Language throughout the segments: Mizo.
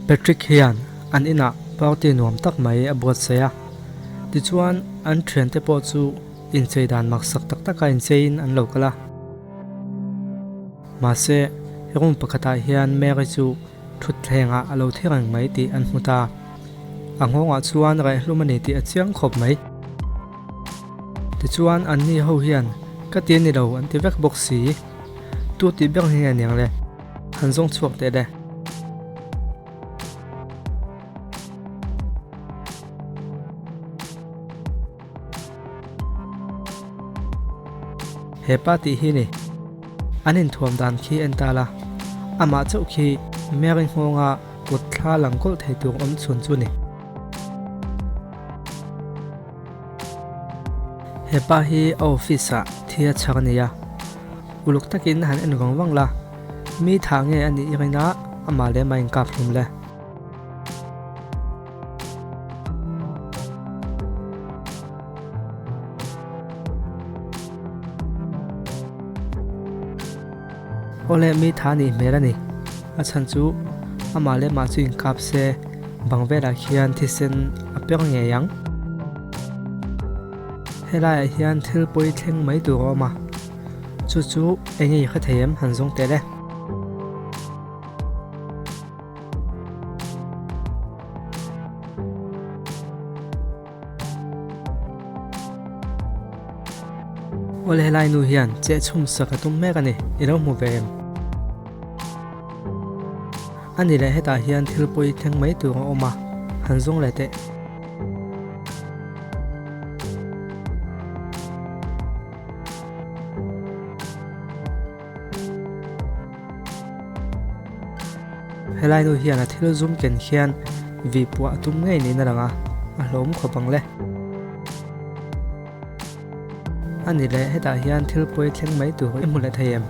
Patrick hian an inah party nuam tak mai a buatsaih a, tichuan an thiante pawh chu inchei dan maksak tak taka incheiin an lo kal a. Mahse, room pakhatah hian Mary chu thutthlengah a lo thi reng mai tih an hmu ta. A nghawngah chuan rehhlum a ni tih a chiang khawp mai. Tichuan anni ho hian ka ti a ni lo an ti vek bawk si. Tu tih ber hi nge niang le? Han zawng chhuak teh le. He pa tih hi ni. An inthuam dan khi en ta la. Amah chauh khi Mary nghawnga kut thla lang kawlh thei tur awm chhun chu ni. He pa hi a office ah thi a chhak a ni a, uluk takin han en vang vang la, mi thah nge a nih i rin a, amah leh mah inkap hlum le. Awle mi tha nih hmel a ni, a chhan chu amah leh mah chu inkap se bang velah khian thisen a per ngei ang. Helaiah hian thil pawi thleng mai tur a awm a, chu chu eng nge i hre thei em han zawng teh le. Awle helai nu hian cheh chhum sak a tum mek a ni, i lo hmu ve em? A ni leh hetah hian thil pawi thleng mai tur a awm a, han zawng leh teh. Helai nu hian a thil zum ken hian vih puah a tum ngei niin a lang a, a hlawm khawp ang le. A ni leh hetah hian thil pawi thleng mai tur i hmu leh thei em?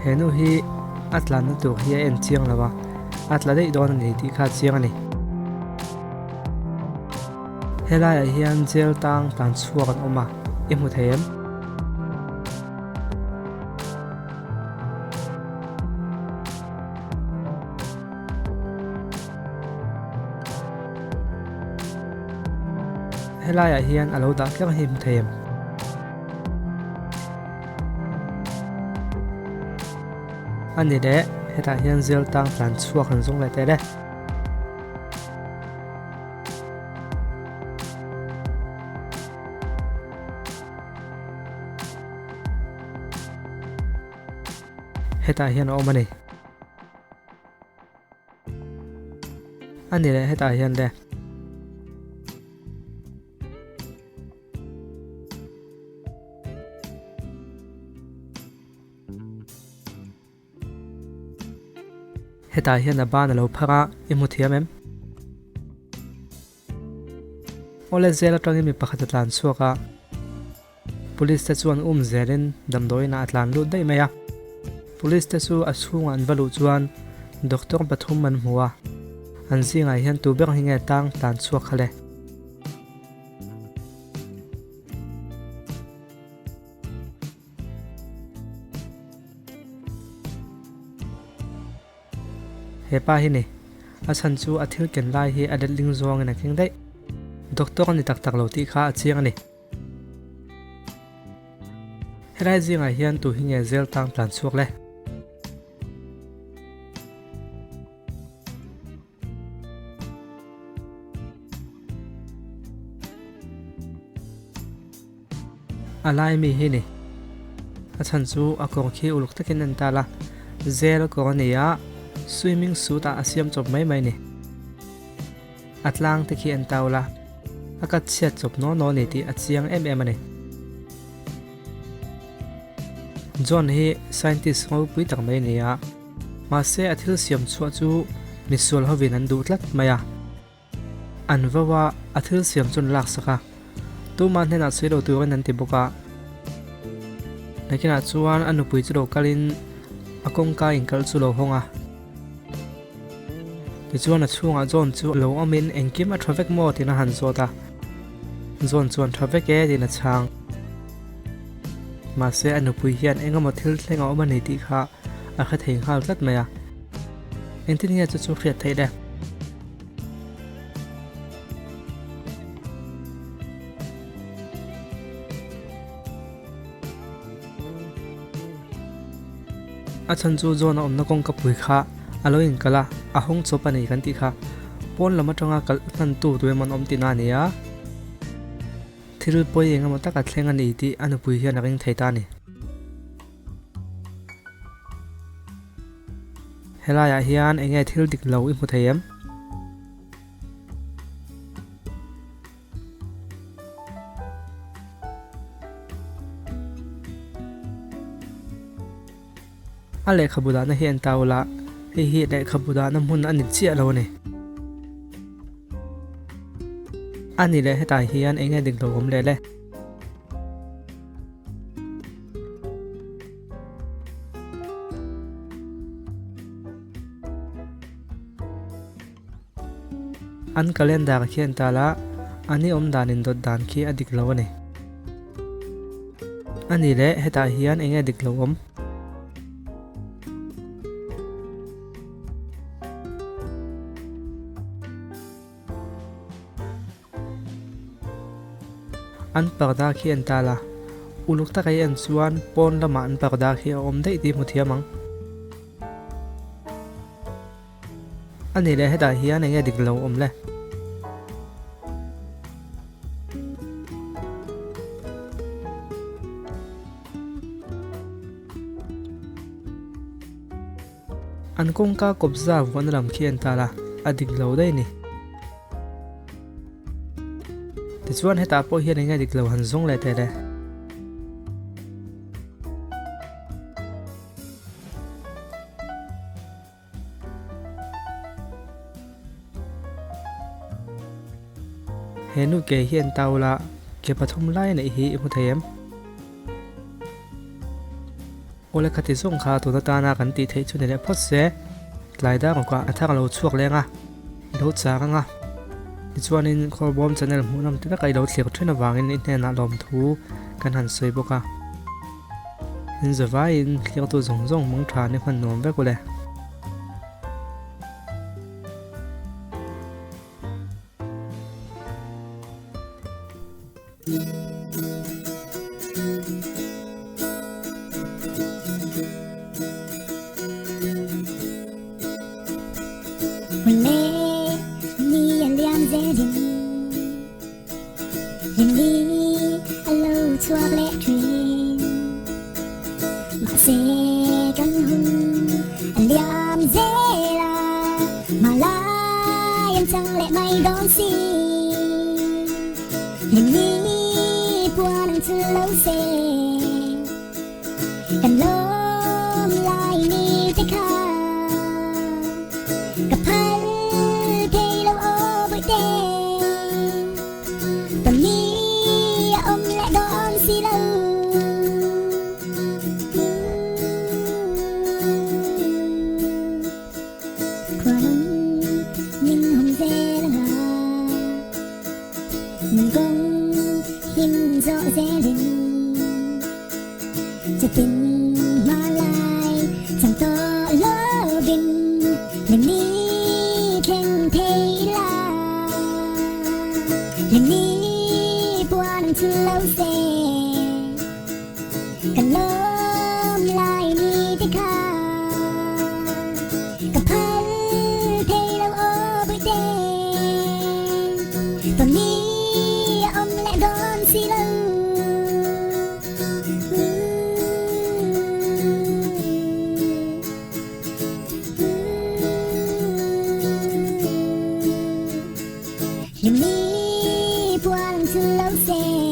He nu hi a tlanna tur hi a en chiang lo a, a tla daih dawn a ni tih kha a chiang a ni. Helaiah hian jail tang tlan chhuak an awm a, i hmu thei em? Helaiah hian a lo dah tlat hi hmu thei em? A ni leh, hetah hian zel tang tlan chhuak han zawng leh teh le. Hetah hian a awm a ni. A ni leh hetah hian le. Hetah hian a ban a lo phar a, i hmu thiam em? Awle zel atangin mi pakhat a tlan chhuak a, Police te chuan um zelin damdawiin ah a tlan lut daih mai a. Police te chu a chhungah an va luh chuan doctor pathum an hmu a, an zingah hian tu ber hi nge tang tlan chhuak kha le? He pa hi ni. A chhan chu a thil ken lai hi a letling zawngin a keng daih. Doctor a ni tak tak lo tih kha a chiang a ni. Helai zingah hian tu hi nge zel tang tlan chhuak le? A lai mi hi ni. A chhan chu a kawr khi uluk takin en ta la, zel kawr a ni a, swimming suit ah a siam chawp mai mai ni. A tlang te khi en ta ula, a cut chhiat chawp naw naw ni tih a chiang em em a ni. John hi scientist ropui tak mai a ni a, mahse a thil siam chhuah chu misual hovin an duh tlat mai a. An vo a, a thil siam chu an laksak a, tumah hnenah sawi lo turin an ti bawk a. Nakinah chuan a nupui chu lo kalin a kawngka inkalh chu lo hawng a. Tichuan a chhungah John chu lo awmin engkim a tha vek maw tiin a han zawt a. John chuan tha vek e tiin a chhang. Mahse a nupui hian eng emaw thil thleng a awm a ni tih kha a hre thei nghal tlat mai a. Engtin nge chu chu hriat theih le? A chhan chu John a awmna kawngka pui kha a lo inkalh a, a hawng chawp a ni kan tih kha. Pawn lam atanga kalh hmantu tu emaw an awm tihna a ni a. Thil pawi eng emaw taka thleng a ni tih a nupui hian a ring thei ta a ni. Helaiah hian eng nge thil dik lo i hmu thei em? A lehkhabu dahna hi en ta ula, hei hi lehkhabu dahna hmun a ni chiah lo a ni. A ni leh hetah hian eng nge dik lo awm leh le? An calendar khi an tal a, a ni awm dan indawt dan khi a dik lo a ni. A ni leh hetah hian eng nge dik lo awm? An parda khi an tal a, uluk taka i en chuan pawn lamah an parda khi a awm daih tih hmu thiam ang. A nih leh hetah hian eng nge dik lo awm le? An kawngka kawpza vuahna lam khi an tal a, a dik lo daih a ni. Tichuan hetah pawh hian eng nge dik lo han zawng leh teh le? He nu ke hi an tau la, ke pathum lai a neih hi i hmu thei em? Awle khati zawng kha tun atana kan tih theih chu ni leh phawt se, tlai dar rawkah a thar a lo chhuak leng a, i lo chang ang a. Tichuanin Khawlbawm channel hmuhnawm ti taka i lo thlir thin avangin i hnenah lawmthu kan han sawi bawk a. In zavaiin thliaktu zawng zawng mawng tha ni hman nuam vek ule. Hlim ni puan chu lo se.